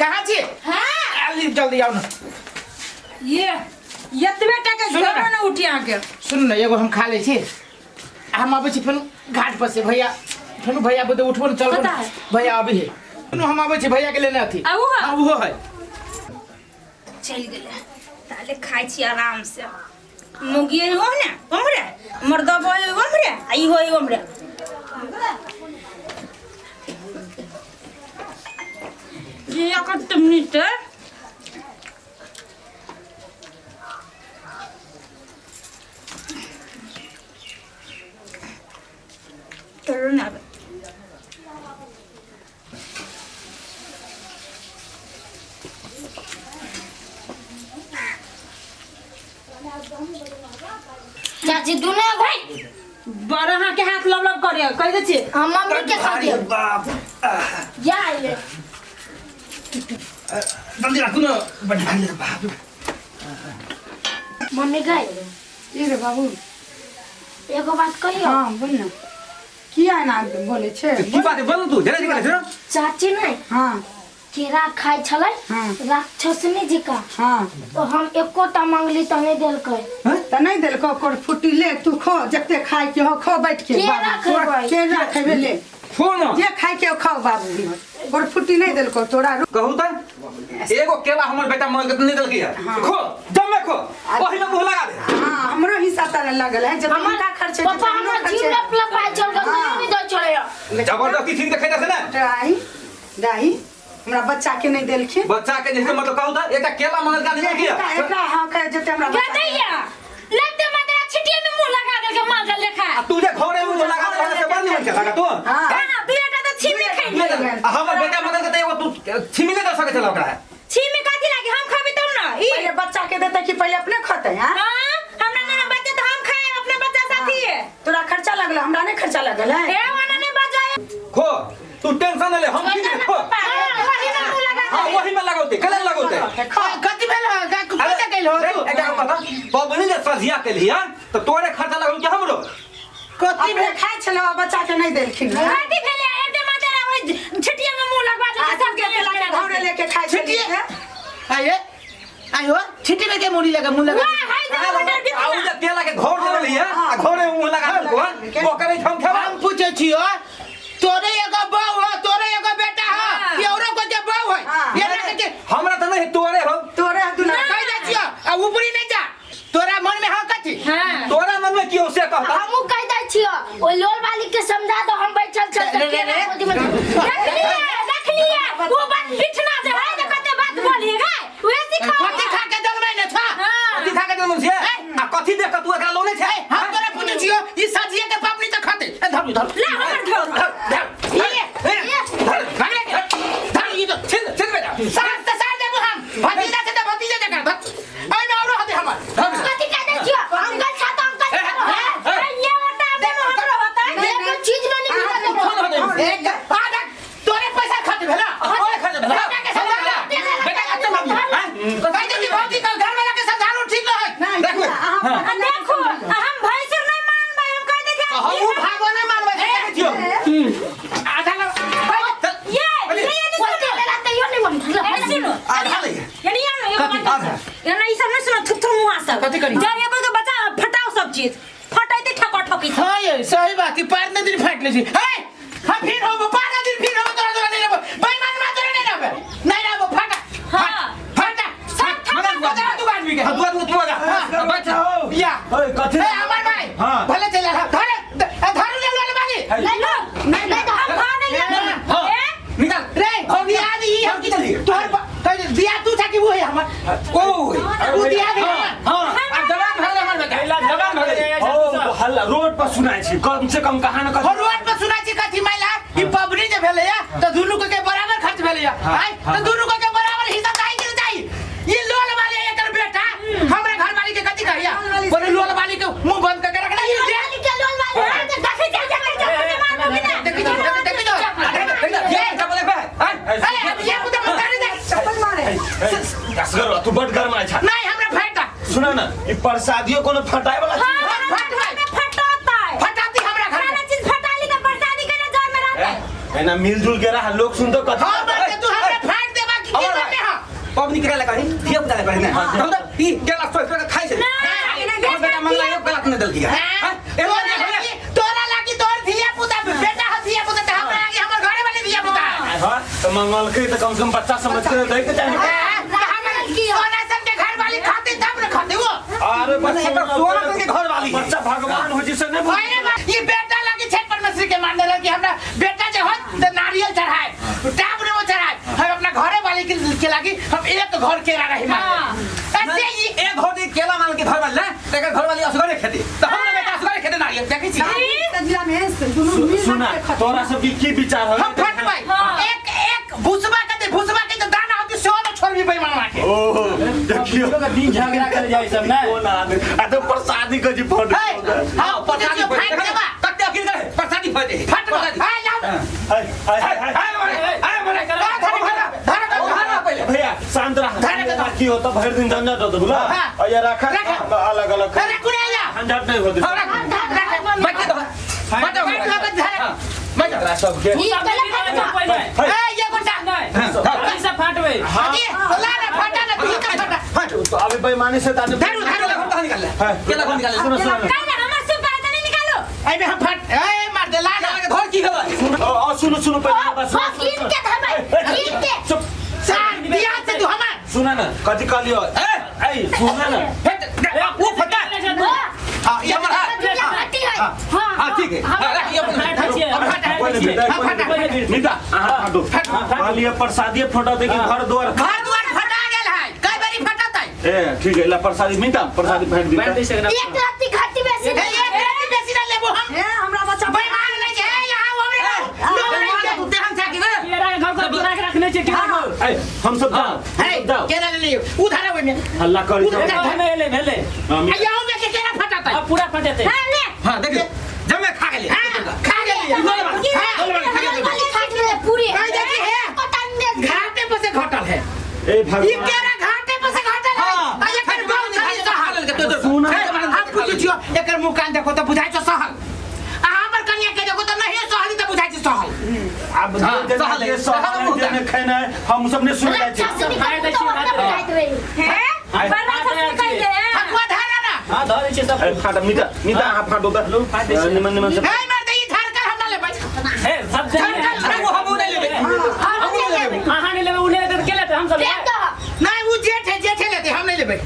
कहाँ छी हाँ आली जल्दी आउ न ये एतबे टा के सुनू ना। घरो न उठी अहाँके सुन न एगो हम खा लै छी आ हम अबै छी फेनु घाट पर से भैया फेनु भैया बुझे उठबो न चलबो पता न है। भैया अभी है फेनु हम अबै छी भैया के लेने अथी आ उहो? हाँ, उहो है चलि गेलै ताले खाइ छी आराम से मुगी हो ने ओम्हरे मर्दबो हो ओम्हरे आ ई हो ओम्हरे ये कते मीठ है चलो ना अब। चाची दुने भाई बड़ अहाँके हाथ लब लब करे कहि दै छी हम मम्मी के खा दियो बाप जा आइले जल्दी राखू न बड भारी रे बाप मम्मी गई की रे बाबू एगो बात कहियो हाँ बोल ना किया एना बोलै छै की बात है बोल तू जरा निकले छै चाची नहीं हाँ केरा खाइ छलै हाँ। राक्षसनी जकाँ हाँ तो हम एकोटा मांगली तऽ नहि देलकै तऽ नहि देलको ओकर फुटी ले तू खो जते खाय के हो खो बैठ के केरा बाबू। खेबै। केरा खेबै ले खो न जे खाय के हो खाओ बाबू ओकर फुटी नहि देलको तोरा कहू त एगो केला हमर बेटा मांग के नहीं देलकै है खो जमे खो ओही में मुंह लगा दे हाँ हमरो हिस्सा तऽ लगल है जब हुनका खर्च है पापा हमर जीव लप लपाइ छल गल नहि दै छलै जबरदस्ती छीन के खेता से ना डाही डाही हमरा बच्चा के नहीं देलखिन बच्चा के जैसे मतलब कहू त एकटा केला मांगल का नहीं देलकै एकरा एकरा हाँ कह जते हमरा क्या बच्चा के- दैया लगते मात्रा छिटिए में मुंह लगा देलके मांगल लेखा आ तू जे घरे मुंह लगा दे से बड़ निमन के लगा तू हाँ हाँ दुएटा तऽ छिमी खैली आ हमर बेटा मांगल के त एगो तू छिमी नहीं दे सके छला ओकरा छिमी कथी लागे हम खाबी तब ना ई पहले बच्चा के देते कि पहले अपने खते हैं हाँ हमरा ना बच्चा तो हम खाए अपना बच्चा साथी है तोरा खर्चा लगल हमरा नहीं खर्चा लगल है ए वाना नहीं बजाए खो तू टेंशन न ले हम ठीक है खो वही में मुंह लगा हां वही में लगौते कल लगौते खा कथी भेल है कथी कैल हो अरे तू एकटा बता पबनी जे सझिया के लिया तो तोरे खर्चा लगौ कि हमरो कथी अपने भेल खाइ छलौ आ बच्चा के नहीं देलखिन हैं। कथी भेलै एते मात्रा ओइ छिटिए में मुंह लगवा आ देलके सबके सबके केला के घौरे लेके खाइ छिटिए छलियै आये आयो छिटी में के मुड़ी लगा मुंह लगा वाह हाय दे मटर आ उ जे केला के घोर देले लिया आ घोरे मुंह लगा देलको ओकरे हम खेबा हम पूछे छियो तोरे एगो बहू हो तोरे एगो बेटा हो हाँ। कि औरो को जे बहू है हाँ। ये ना के हमरा त नहीं तोरे हो तोरे दुना कह दे छियो आ ऊपरी नहीं जा तोरा मन में हो कथी हां तोरा मन में क्यों से कहता हमहू कह दै छियो ओइ लोल वाली के समझा दो हम बैठल छल रे, रे, रे। गोदी में देख लिया देख लिया वो बात बिठना जे है जे कते बात बोली है वे सिखाओ कथी खा के जलमै ने छा हां कथी खा के जन्म छियै आ कथी देख के तू एकरा लोने छै हम तोरा पूछे छियो ई सजिए के पपनी त खाते ए धर धर ला हमर घर धर धर ये धर भगले के धर ई तो छिन छिन बेटा सार त सार देबो हम भतीजा से त भतीजा जका धर ओइ में औरो हते हमर धर कथी कह दै छियो अंकल छा त अंकल छा ये होता में हमरो होता एगो चीज में नहीं मिलल उठो न दे एक आधा तोरे पैसा खाते भेला तोरे खर्च भेला। बेटा के समझा बेटा के समझा कह दे कि भौजी का घर वाला के समझा लो ठीक रहै नहीं देखू। अहाँ आ देखो हम भैंसुर नहीं मानबै हम कह दे हम उ भागो नहीं मानबै से कहै छियो आधा लगा ये ये ये कोई देला तैयो नहीं मन ए सुनो आधा ले यानी यार एगो कथी? बात आधा। यानी ई सब नहीं सुनो थुक थुक मुहा सब कथी करी? जब एगो के बचा फटाओ सब चीज फटाइते ठका ठकी सब हां ये सही बात ई पार न दिन फाट ले छी हे हम फिर होबो पार न दिन फिर होबो तोरा तोरा नहीं रहबो बेईमान मा तोरा नहीं रहबो नहीं रहबो फाटा हाँ। फाटा सब ठका मगर तू तू आदमी के हां तू आदमी तू आजा बैठ या ओए, कथी? ए अमर भाई हाँ। भले चला रहा धर धर ले ले बागी ले लो नहीं नहीं तो हम खा नहीं लेबै। हां ए निकाल रे दिया दी हम की चली तोहर कह दे, दिया तू था कि वो है हमर ओ उ दिया दी हमर हां अब जवान भले हमर बेटा एला जवान भले ओ हल्ला रोड पर सुनाइ छी कम से कम कहाँ न हो कहाँ रोड पर सुना छी कथी मैला ई पबनी जे भेलै या त दुनू के बराबर खर्च भेलै या आय त दुनू के बराबर हिस्सा चाही कि नहीं चाही ई लोल वाली एकर बेटा हमरा घर वाली के कथी कहिया बोले लोल वाली के मुंह बंद करके रखना ई जे के लोल वाली देखै जा देखै जा मारबो कि ना देखी जो देखी जो ये चप्पल पे हां अरे हम ये मुद्दा बता दे चप्पल मारे असगर तू बड गरमाइ छा नहीं हमरा फायदा सुन न ई प्रसादियो कोनो फटाए वाला चीज हां फट भाई। फटाता है फटाती हमरा घर सारा में चीज फटा ली त बरसाती के ना जर में रहते एना मिलजुल के रह लोग सुन तो कथी हां बात तू हमरा फाट देबा कि अमर पबनी केला लगा धिया पुता लगा ना हम त ई केला सोच के खाइ छै हमर बेटा मंगला एक गलत नहीं दल दिया हाँ? तोरा लागी तोरा लागी तोर धिया पुता बेटा ह धिया पुता त हमरा लागी हमर घरे वाले धिया पुता हां त मंगलकै त कम से कम बच्चा समझ के दै के चाही। हाँ, त हमर सोना सन के घर वाली खाते तब न खाते वो। अरे बच्चा एकर सोना सन के घर वाली है। बच्चा भगवान हो जिसे नहीं अरे बा, ये बेटा लागी छठ परमेश्वरी के मानने लगी हमरा बेटा जे होत त नारियल चढ़ाए टाप ने वो चढ़ाए हम अपना घरे वाली के लागी हम एक घर केरा रही मान ऐसे ही एक घर दे केला मांग के घर वाली ना एकर घर वाली असगरे खेती त हमरा बेटा असगरे खेती नारियल देखै छी तजिया में से दुनू मिल सुना के खा तोरा सब की की विचार है? हम फटबै एक एक भुसबा के दे भुसबा के जो दाना होती सेहो न छोड़बी बेईमानवा के। ओहो देखियो लोग दिन झगड़ा कर जाए सब ना कोन आदमी आ तो प्रसादी के जी फट हे, हाँ प्रसादी फाट देबा कते अखिल करे प्रसादी फटे फटबा हाय लाओ हाय हाय हाय हाय मरे हाय मरे धर धर धर पहिले भैया शांत रह धर के धर। की होता भर दिन झंझट होता बोला हाँ। और ये रखा रखा। अलग अलग अरे कुड़ैया झंझट नहीं होती। हमरा बच्चे तो बच्चे बैठ धर बच्चे एकरा सबके ई गलत फटवा। ए ये गोटा नहीं सब फाटवे अजी ला ना फटा ना तू का फटा तो अभी बेईमानी से ताने धरू धरू केला कहाँ निकाल ले केला कहाँ निकाल ले सुनो सुनो काहे ना हमर सुप बात नहीं निकालो एमे हम फट ए मार दे ला ना केला के धर की भेलै? ओ सुनो सुनो पहले बात हाँ, कीन के धरबै, कीन के। चुप सार दिया से तू हमार सुना ना कथी कहलियो ए ए सुना ना फेट वो फटा हाँ, हां ये हमर हाथ दुनिया फटी है। हाँ, हां ठीक है हां रख ये अपन नीता अहाँ फाटो कहलिए प्रसादी फोटो दे के घर द्वार घर द्वार फटा गेल है कई बारी फटत है। ए ठीक है ला प्रसादी मीता प्रसादी फेंक दी बैठ दे सकना एक राती घाटी बेसी ए एक राती बेसी ना लेबो हम ए हमरा बच्चा बेईमान नहीं छै ए यहाँ हमरे लोग नहीं छै तू तेहन छा की रे केरा के घर को बना के रखने छे केरा को ए हम सब जाओ हे जाओ केरा ले लियो उधार ओइ में हल्ला करी उधर- भेले भेले यहाँ में के केरा फटत है अब पूरा फटेते हां ले हां देखियो जमे खा गेली हां खा गेली हां वाली खाट ले पूरी। कह देखी है। पता नहीं। घाटे पर से घटल है ए ई भगवान केरा घाटे पर से घटल है हां आ एकर बहुत खाली सहल के तो सुना। हम पूछै छियो एकर मुंह कान देखो त बुझाइ छौ सहल आ हमर कनिया के देखो त नहीं सहल त बुझाइ छै सहल अब हाँ, जे सहल है, जे सहल सहल मुँह जे ने खेना है हम सब ने सुन जाइ अच्छा छी से निकालू तो अपना बुझाइत रही। हैं बड़ा सब निकल गए ठकुआ धारा ना हां धर दे छे सब ए फाटा मीता मीता अहाँ फाटो त फाट दै छियै। निमन निमन से हे मार दे ई धार कर हम ना लेबै ए सब झटका वो हम नहीं लेबे हम नहीं लेबै। अहाँ नहीं लेबै उ नहीं लेतै त के लेतै हम सब फेंक दहो। नहीं वो जेठ है जेठे लेते हम नहीं लेबै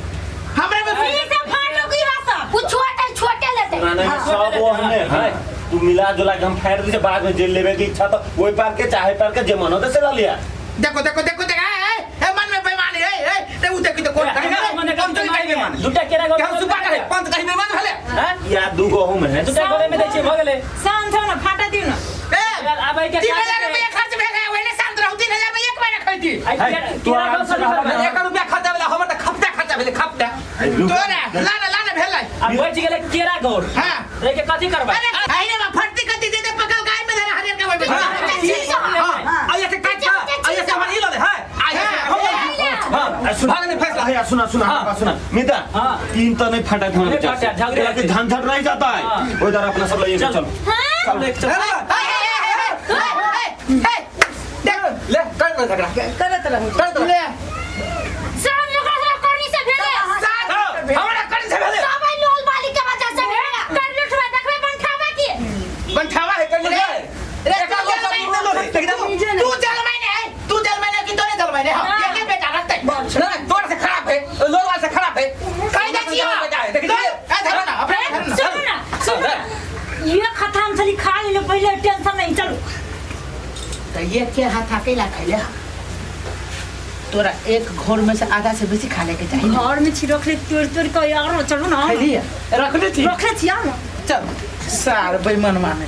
हमरा में ई सब फाटो की हा सब उ छोटे छोटे लेतै। ना नहीं सब वो हमने है तू मिला जुला के हम फाड़ दी बाद में जेल लेवे की इच्छा तो वही पार के चाहे पार के जे मन होते से ला लिया। देखो देखो देखो देखो ए ए मन में बेईमानी ए ए ते उ देखी तो कोन मने कम तो कहीं बेईमान दुटा केरा के हम सुपा करे पंत कहीं बेईमान भेले हैं या दू गो हम है दुटा गोले में दै छियै भ गेलै शांत हो ना फाटा दियो ना ए आब के 3000 रुपया खर्च भेल है ओहिले शांत रहू 3000 में एक महीना खैती तू आराम से रह। एक रुपया खर्चा भेलै हमर त खपटा खर्चा भेलै खपटा तोरा लाना लाना भेलै आ बच गेलै केरा गौर हां एके कथी करबै अरे अहिने में फटती कति दे दे पकल गाय में धरा हरियर का ओइ हां आइए से काट आइए से हमर ई लले है आइए से हम हां सुन भाग नहीं फैसला है सुना सुना हाँ। हाँ। सुना मीता हाँ। तीन तो नहीं फटा था नहीं फटा, झगड़े कि झंझट रह जाता है हाँ। उधर अपना सब ले चल। चलो चल देख चल ले कर दे झगड़ा करत रहू कर दे ले सब ओकरा सब करनी से भेलै। हमरा कर से भेलै सब एहि लोल वाली के वजह से भेलै। कर लुटवा देखबे बनठावा की बनठावा है कर ले रे एकरा लोग सब नहीं लोले तू तू जलमाई ने है तू जलमाई ने कि तोरे जलमाई ने हम ये के बेटा रखते ना तोर से खराब है लोग वाला से खराब है कहि दै छियो बेटा है देख ए धरो ना अपने धरो ना सुनो ना सुनो ना ये खथा हम छली खा लेले पहिले टेंशन नहीं चलो तो ये के हाथ अकेला खैले तोरा एक घोर में से आधा से बेसी खा लेके चाहिए घर में छी रखले तोड़ तोड़ के यार चलो ना खैली रखले थी रखले छी ना चल सार बेईमान माने।